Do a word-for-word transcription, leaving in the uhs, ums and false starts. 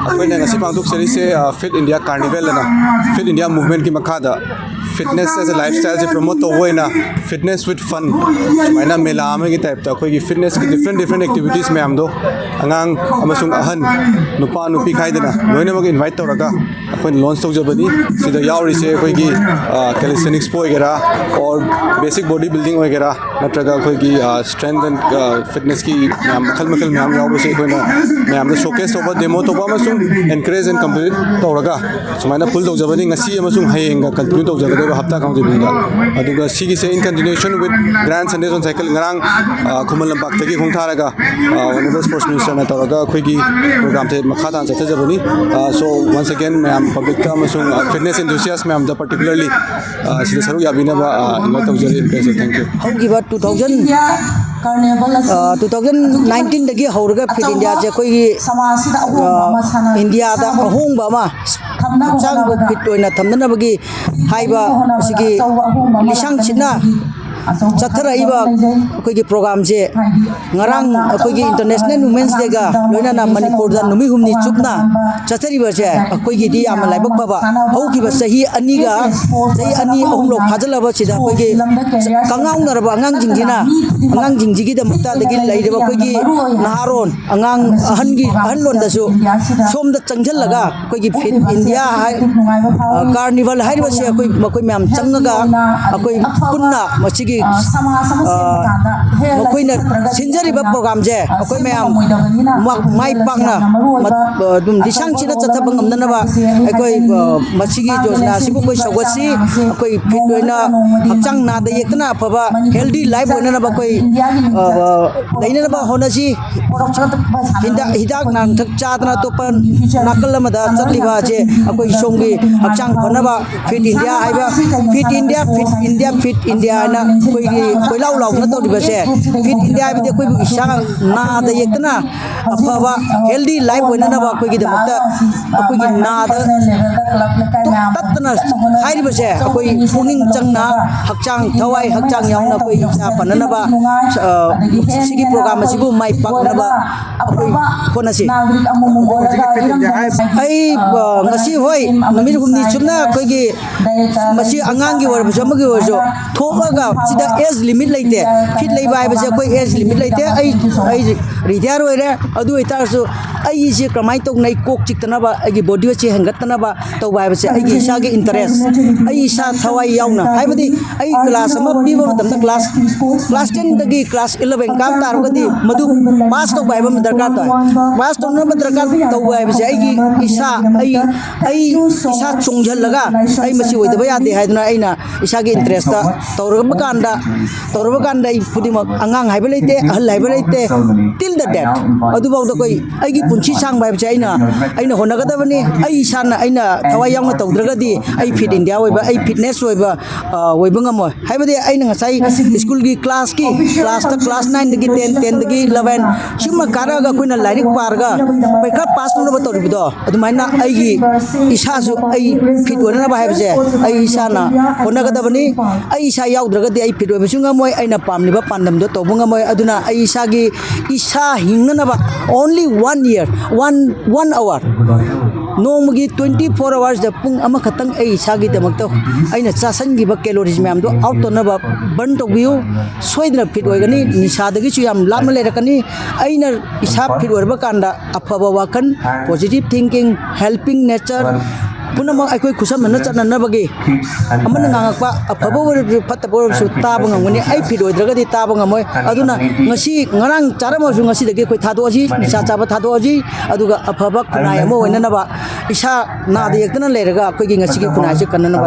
ꯑꯩꯈꯣꯏꯅ ꯉꯁꯤ ꯄꯥꯡꯊꯣꯛꯆꯔꯤꯁꯦ, ꯑ, Fit India Carnival ꯑꯅ Fit India Movementꯀꯤ ꯃꯈꯥꯗ fitness as a lifestyleꯁꯦ promote ꯇꯧꯕ ꯑꯣꯏꯅ Fitness with Fun ꯁꯨꯃꯥꯏꯅ ꯃꯦꯂꯥ ꯑꯃꯒꯤ typeꯇ ꯑꯩꯈꯣꯏꯒꯤ fitnessꯀꯤ different different activities ꯃꯌꯥꯝꯗꯣ ꯑꯉꯥꯡ ꯑꯃꯁꯨꯡ ꯑꯍꯟ, ꯅꯨꯄꯥ ꯅꯨꯄꯤ ꯈꯥꯏꯗꯅ ꯂꯣꯏꯅꯃꯛ invite ꯇꯧꯔꯒ ꯑꯩꯈꯣꯏꯅ launch ꯇꯧꯖꯕꯅꯤ꯫ ꯁꯤꯗ ꯌꯥꯎꯔꯤꯁꯦ ꯑꯩꯈꯣꯏꯒꯤ, ꯑ, calisthenicsꯄꯨ ꯑꯣꯏꯒꯦꯔꯥ, or basic body building ꯑꯣꯏꯒꯦꯔꯥ, ꯅꯠꯇ꯭ꯔꯒ ꯑꯩꯈꯣꯏꯒꯤ, ꯑ, strength and, ꯑ, fitnessꯀꯤ ꯃꯌꯥꯝ ꯃꯈꯜ ꯃꯈꯜ ꯃꯌꯥꯝ ꯌꯥꯎꯕꯁꯦ ꯑꯩꯈꯣꯏꯅ ꯃꯌꯥꯝꯗ showcase ꯇꯧꯕ, demo ꯇꯧꯕ ꯑꯃꯁꯨꯡ encourage and complete ꯇꯧꯔꯒ ꯁꯨꯃꯥꯏꯅ pull ꯇꯧꯖꯕꯅꯤ꯫ ꯉꯁꯤ ꯑꯃꯁꯨꯡ ꯍꯌꯦꯡꯒ continue ꯇꯧꯖꯒꯗꯣꯏꯕ ꯍꯞꯇꯥ ꯈꯥꯡꯖꯩ ꯃꯅꯨꯡꯗ꯫ ꯑꯗꯨꯒ ꯁꯤꯒꯤꯁꯦ in continuation with Grand Sundays on Cycle, ꯉꯔꯥꯡ, ꯑ, ꯈꯨꯃꯟ ꯂꯝꯄꯥꯛꯇꯒꯤ ꯈꯣꯡꯊꯥꯔꯒ, ꯑ, Honourable Sports Ministerꯅ ꯇꯧꯔꯒ ꯑꯩꯈꯣꯏꯒꯤ programꯁꯦ ꯃꯈꯥ ꯇꯥꯅ ꯆꯠꯊꯖꯕꯅꯤ꯫ ꯑ, so once again ꯃꯌꯥꯝ publicꯇ ꯑꯃꯁꯨꯡ, ꯑ, fitness enthusiast ꯃꯌꯥꯝꯗ particularly, ꯑ, ꯁꯤꯗ ꯁꯔꯨꯛ ꯌꯥꯕꯤꯅꯕ, ꯑ, invite ꯇꯧꯖꯔꯤ꯫ Thank you꯫ ꯍꯧꯈꯤꯕ two thousand, ꯑ, two thousand nineteenꯗꯒꯤ ꯍꯧꯔꯒ Fit Indiaꯁꯦ ꯑꯩꯈꯣꯏꯒꯤ, ꯑ, ꯏꯟꯗꯤꯌꯥꯗ ꯑꯍꯣꯡꯕ ꯑꯃ, ꯍꯛꯆꯥꯡꯕꯨ fit ꯑꯣꯏꯅ ꯊꯝꯅꯅꯕꯒꯤ ꯍꯥꯏꯕ ꯑꯁꯤꯒꯤ ꯂꯤꯁꯥꯡ ꯁꯤꯠꯅ ꯆꯠꯊꯔꯛꯏꯕ ꯑꯩꯈꯣꯏꯒꯤ programꯁꯦ ꯉꯔꯥꯡ ꯑꯩꯈꯣꯏꯒꯤ International Women's Dayꯒ ꯂꯣꯏꯅꯅ ꯃꯅꯤꯄꯨꯔꯗ ꯅꯨꯃꯤꯠ ꯍꯨꯝꯅꯤ ꯆꯨꯞꯅ ꯆꯠꯆꯔꯤꯕꯁꯦ ꯑꯩꯈꯣꯏꯒꯤꯗꯤ ꯌꯥꯝꯅ ꯂꯥꯏꯕꯛ ꯐꯕ꯫ ꯍꯧꯈꯤꯕ ꯆꯍꯤ ꯑꯅꯤꯒ, ꯆꯍꯤ ꯑꯅꯤ ꯑꯍꯨꯝ ꯂꯧ ꯐꯥꯖꯤꯜꯂꯕꯁꯤꯗ ꯑꯩꯈꯣꯏꯒꯤ ꯀꯉꯥꯎꯅꯔꯕ ꯑꯉꯥꯡꯁꯤꯡꯁꯤꯅ, ꯑꯉꯥꯡꯁꯤꯡꯁꯤꯒꯤꯗꯃꯛꯇ, ꯑꯗꯒꯤ ꯂꯩꯔꯤꯕ ꯑꯩꯈꯣꯏꯒꯤ ꯅꯍꯥꯔꯣꯟ, ꯑꯉꯥꯡ, ꯑꯍꯟꯒꯤ, ꯑꯍꯜꯂꯣꯟꯗꯁꯨ ꯁꯣꯝꯗ ꯆꯪꯁꯤꯜꯂꯒ ꯑꯩꯈꯣꯏꯒꯤ Fit India ꯍꯥꯏ-, ꯑ, Carnival ꯍꯥꯏꯔꯤꯕꯁꯦ ꯑꯩꯈꯣꯏ ꯃꯈꯣꯏ ꯃꯌꯥꯝ ꯆꯪꯉꯒ ꯑꯩꯈꯣꯏ ꯄꯨꯟꯅ ꯃꯁꯤꯒꯤ ꯃꯈꯣꯏꯅ ꯁꯤꯟꯖꯔꯤꯕ ꯄ꯭ꯔꯣꯒ꯭ꯔꯥꯝꯁꯦ ꯑꯩꯈꯣꯏ ꯃꯌꯥꯝ ꯃꯥꯏ ꯄꯥꯛꯅ ꯑꯗꯨꯝ ꯂꯤꯁꯥꯡ ꯁꯤꯠꯅ ꯆꯠꯊꯕ ꯉꯝꯅꯅꯕ ꯑꯩꯈꯣꯏ ꯃꯁꯤꯒꯤ ꯌꯣꯖꯅꯥ ꯑꯁꯤꯕꯨ ꯑꯩꯈꯣꯏ ꯁꯧꯒꯠꯁꯤ꯫ ꯑꯩꯈꯣꯏ ꯐꯤꯠ ꯑꯣꯏꯅ ꯍꯛꯆꯥꯡ ꯅꯥꯗ ꯌꯦꯛꯇꯅ ꯑꯐꯕ ꯍꯦꯜꯗꯤ ꯂꯥꯏꯐ ꯑꯣꯏꯅꯅꯕ ꯑꯩꯈꯣꯏ ꯂꯩꯅꯅꯕ ꯍꯣꯠꯅꯁꯤ꯫ ꯍꯤꯗꯥꯛ ꯂꯥꯡꯊꯛ ꯆꯥꯗꯅ ꯑꯇꯣꯞꯄ ꯅꯥꯀꯜ ꯑꯃꯗ ꯆꯠꯂꯤꯕ ꯑꯁꯦ ꯑꯩꯈꯣꯏ ꯁꯣꯝꯒꯤ ꯍꯛꯆꯥꯡ ꯐꯅꯕ ꯐꯤꯠ ꯏꯟꯗꯤꯌꯥ ꯍꯥꯏꯕ fit India fit India fit India ꯍꯥꯏꯅ ꯑꯩꯈꯣꯏꯒꯤ ꯀꯣꯏꯂꯥꯎ ꯂꯥꯎꯅ ꯇꯧꯔꯤꯕꯁꯦ꯫ ꯐꯤꯠ ꯏꯟꯗꯤꯌꯥ ꯍꯥꯏꯕꯗꯤ ꯑꯩꯈꯣꯏꯕꯨ ꯏꯁꯥ ꯅꯥꯗ ꯌꯦꯛꯇꯅ ꯑꯐꯕ ꯍꯦꯜꯗꯤ ꯂꯥꯏꯐ ꯑꯣꯏꯅꯅꯕ ꯑꯩꯈꯣꯏꯒꯤꯗꯃꯛꯇ ꯑꯩꯈꯣꯏꯒꯤ ꯅꯥꯗ ꯇꯠꯇꯅ ꯍꯥꯏꯔꯤꯕꯁꯦ ꯑꯩꯈꯣꯏ ꯄꯨꯛꯅꯤꯡ ꯆꯪꯅ ꯍꯛꯆꯥꯡ ꯊꯋꯥꯏ ꯍꯛꯆꯥꯡ ꯌꯥꯎꯅ ꯑꯩꯈꯣꯏ ꯏꯁꯥ ꯐꯅꯅꯕ ꯁꯤꯒꯤ ꯄ꯭ꯔꯣꯒ꯭ꯔꯥꯝ ꯑꯁꯤꯕꯨ ꯃꯥꯏ ꯄꯥꯛꯅꯕ ꯑꯩꯈꯣꯏ ꯍꯣꯠꯅꯁꯤ꯫ ꯑꯩ ꯉꯁꯤ ꯍꯣꯏ ꯅꯨꯃꯤꯠ ꯍꯨꯝꯅꯤ ꯆꯨꯞꯅ ꯑꯩꯈꯣꯏꯒꯤ ꯃꯁꯤ ꯑꯉꯥꯡꯒꯤ ꯑꯣꯏꯔꯕꯁꯨ ꯑꯃꯒꯤ ꯑꯣꯏꯔꯁꯨ ꯊꯣꯛꯂꯒ ꯁꯤꯗ ꯑꯦꯖ ꯂꯤꯃꯤꯠ ꯂꯩꯇꯦ꯫ ꯐꯤꯠ ꯂꯩꯕ ꯍꯥꯏꯕꯁꯦ ꯑꯩꯈꯣꯏ ꯑꯦꯖ ꯂꯤꯃꯤꯠ ꯂꯩꯇꯦ꯫ ꯑꯩ ꯑꯩ ꯔꯤꯇꯥꯌꯔ ꯑꯣꯏꯔꯦ꯫ ꯑꯗꯨ ꯑꯣꯏꯇꯥꯔꯁꯨ ꯑꯩꯁꯦ ꯀꯔꯝꯍꯥꯏꯅ ꯇꯧꯅ ꯑꯩ ꯀꯣꯛ ꯆꯤꯛꯇꯅꯕ ꯑꯩꯒꯤ ꯕꯣꯗꯤ ꯋꯦꯠꯁꯦ ꯍꯦꯟꯒꯠꯇꯅꯕ ꯇꯧꯕ ꯍꯥꯏꯕꯁꯦ ꯑꯩꯒꯤ ꯏꯁꯥꯒꯤ ꯏꯟꯇꯔꯦꯁ ꯑꯩ ꯏꯁꯥ ꯊꯋꯥꯏ ꯌꯥꯎꯅ ꯍꯥꯏꯕꯗꯤ ꯑꯩ ꯀ꯭ꯂꯥꯁ ꯑꯃ ꯄꯤꯕ ꯃꯇꯝꯗ ꯀ꯭ꯂꯥꯁ ꯀ꯭ꯂꯥꯁ ꯇꯦꯟꯗꯒꯤ ꯀ꯭ꯂꯥꯁ ꯏꯂꯚꯦꯟ ꯀꯥꯕ ꯇꯥꯔꯒꯗꯤ ꯃꯗꯨ ꯄꯥꯁ ꯇꯧꯕ ꯍꯥꯏꯕ ꯑꯃ ꯗꯔꯀꯥꯔ ꯇꯥꯏ꯫ ꯄꯥꯁ ꯇꯧꯅꯕ ꯗꯔꯀꯥꯔ ꯇꯧꯕ ꯍꯥꯏꯕꯁꯦ ꯑꯩꯒꯤ ꯏꯁꯥ ꯑꯩ ꯑꯩ ꯏꯁꯥ ꯆꯣꯡꯁꯤꯜꯂꯒ ꯑꯩ ꯃꯁꯤ ꯑꯣꯏꯗꯕ ꯌꯥꯗꯦ ꯍꯥꯏꯗꯨꯅ ꯑꯩꯅ ꯏꯁꯥꯒꯤ ꯏꯟꯇꯔꯦꯁꯇ ꯇꯧꯔꯕ ꯀꯥꯟꯗ ꯇꯧꯔꯕ ꯀꯥꯟꯗ ꯑꯩ ꯈꯨꯗꯤꯡꯃꯛ ꯑꯉꯥꯡ ꯍꯥꯏꯕ ꯂꯩꯇꯦ ꯑꯍꯜ ꯍꯥꯏꯕ ꯂꯩꯇꯦ꯫ ꯇꯤꯜ ꯗ ꯗꯦꯠ ꯑꯗꯨꯐꯥꯎꯗ ꯑꯩꯈꯣꯏ ꯑꯩꯒꯤ ꯄꯨꯟꯁꯤ ꯁꯥꯡꯕ ꯍꯥꯏꯕꯁꯦ ꯑꯩꯅ ꯑꯩꯅ ꯍꯣꯠꯅꯒꯗꯕꯅꯤ꯫ ꯑꯩ ꯏꯁꯥꯅ ꯑꯩꯅ ꯊꯋꯥꯏ ꯌꯥꯎꯅ ꯇꯧꯗ꯭ꯔꯒꯗꯤ ꯑꯩ ꯐꯤꯠ ꯏꯟꯗꯤꯌꯥ ꯑꯣꯏꯕ ꯑꯩ ꯐꯤꯠꯅꯦꯁ ꯑꯣꯏꯕ ꯑꯣꯏꯕ ꯉꯝꯃꯣꯏ꯫ ꯍꯥꯏꯕꯗꯤ ꯑꯩꯅ ꯉꯁꯥꯏ ꯁ꯭ꯀꯨꯜꯒꯤ ꯀ꯭ꯂꯥꯁꯀꯤ ꯀ꯭ꯂꯥꯁꯇ ꯀ꯭ꯂꯥꯁ ꯅꯥꯏꯟꯗꯒꯤ ꯇꯦꯟ ꯇꯦꯟꯗꯒꯤ ꯏꯂꯚꯦꯟ ꯁꯤꯒꯨꯝꯕ ꯀꯥꯔꯛꯑꯒ ꯑꯩꯈꯣꯏꯅ ꯂꯥꯏꯔꯤꯛ ꯄꯥꯔꯒ ꯄꯔꯤꯈꯥ ꯄꯥꯁ ꯇꯧꯅꯕ ꯇꯧꯔꯤꯕꯗꯣ ꯑꯗꯨꯃꯥꯏꯅ ꯑꯩꯒꯤ ꯏꯁꯥꯁꯨ ꯑꯩ ꯐꯤꯠ ꯑꯣꯏꯅꯅꯕ ꯍꯥꯏꯕꯁꯦ ꯑꯩ ꯏꯁꯥꯅ ꯍꯣꯠꯅꯒꯗꯕꯅꯤ꯫ ꯑꯩ ꯏꯁꯥ ꯌꯥꯎꯗ꯭ꯔꯒꯗꯤ ꯑꯩ ꯐꯤꯠ ꯑꯣꯏꯕꯁꯨ ꯉꯝꯃꯣꯏ꯫ ꯑꯩꯅ ꯄꯥꯝꯂꯤꯕ ꯄꯥꯟꯗꯝꯗꯣ ꯇꯧꯕ ꯉꯝꯃꯣꯏ꯫ ꯑꯗꯨꯅ ꯑꯩ ꯏꯁꯥꯒꯤ ꯏꯁꯥ ꯍꯤꯡꯅꯅꯕ only one year one one hour ꯅꯣꯡꯃꯒꯤ twenty four hoursꯗ ꯄꯨꯡ ꯑꯃꯈꯛꯇꯪ ꯑꯩ ꯏꯁꯥꯒꯤꯗꯃꯛꯇ ꯑꯩꯅ ꯆꯥꯁꯤꯟꯈꯤꯕ ꯀꯦꯂꯣꯔꯤꯁ ꯃꯌꯥꯝꯗꯣ ꯑꯥꯎꯠ ꯇꯧꯅꯕ ꯕꯟ ꯇꯧꯕꯤꯌꯨ꯫ ꯁꯣꯏꯗꯅ ꯐꯤꯠ ꯑꯣꯏꯒꯅꯤ꯫ ꯅꯤꯁꯥꯗꯒꯤꯁꯨ ꯌꯥꯝ ꯂꯥꯞꯅ ꯂꯩꯔꯛꯀꯅꯤ꯫ ꯑꯩꯅ ꯏꯁꯥ ꯐꯤꯠ ꯑꯣꯏꯔꯕ ꯀꯥꯟꯗ ꯑꯐꯕ ꯋꯥꯈꯜ positive thinking helping nature ꯄꯨꯝꯅꯃꯛ ꯑꯩꯈꯣꯏ ꯈꯨꯠꯁꯝꯅꯅ ꯆꯠꯅꯅꯕꯒꯤ, ꯑꯃꯅ ꯉꯥꯡꯉꯛꯄ ꯑꯐꯕ ꯑꯣꯏꯔꯕꯁꯨ ꯐꯠꯇꯕ ꯑꯣꯏꯔꯕꯁꯨ ꯇꯥꯕ ꯉꯝꯒꯅꯤ, ꯑꯩ ꯐꯤꯠ ꯑꯣꯏꯗ꯭ꯔꯒꯗꯤ ꯇꯥꯕ ꯉꯝꯃꯣꯏ꯫ ꯑꯗꯨꯅ ꯉꯁꯤ, ꯉꯔꯥꯡ ꯆꯥꯔꯝꯃꯁꯨ ꯉꯁꯤꯗꯒꯤ ꯑꯩꯈꯣꯏ ꯊꯥꯗꯣꯛꯑꯁꯤ, ꯅꯤꯁꯥ ꯆꯥꯕ ꯊꯥꯗꯣꯛꯑꯁꯤ, ꯑꯗꯨꯒ ꯑꯐꯕ ꯈꯨꯟꯅꯥꯏ ꯑꯃ ꯑꯣꯏꯅꯅꯕ, ꯏꯁꯥ ꯅꯥꯗ ꯌꯦꯛꯇꯅ ꯂꯩꯔꯒ ꯑꯩꯈꯣꯏꯒꯤ ꯉꯁꯤꯒꯤ ꯈꯨꯟꯅꯥꯏꯁꯦ ꯀꯟꯅꯅꯕ꯫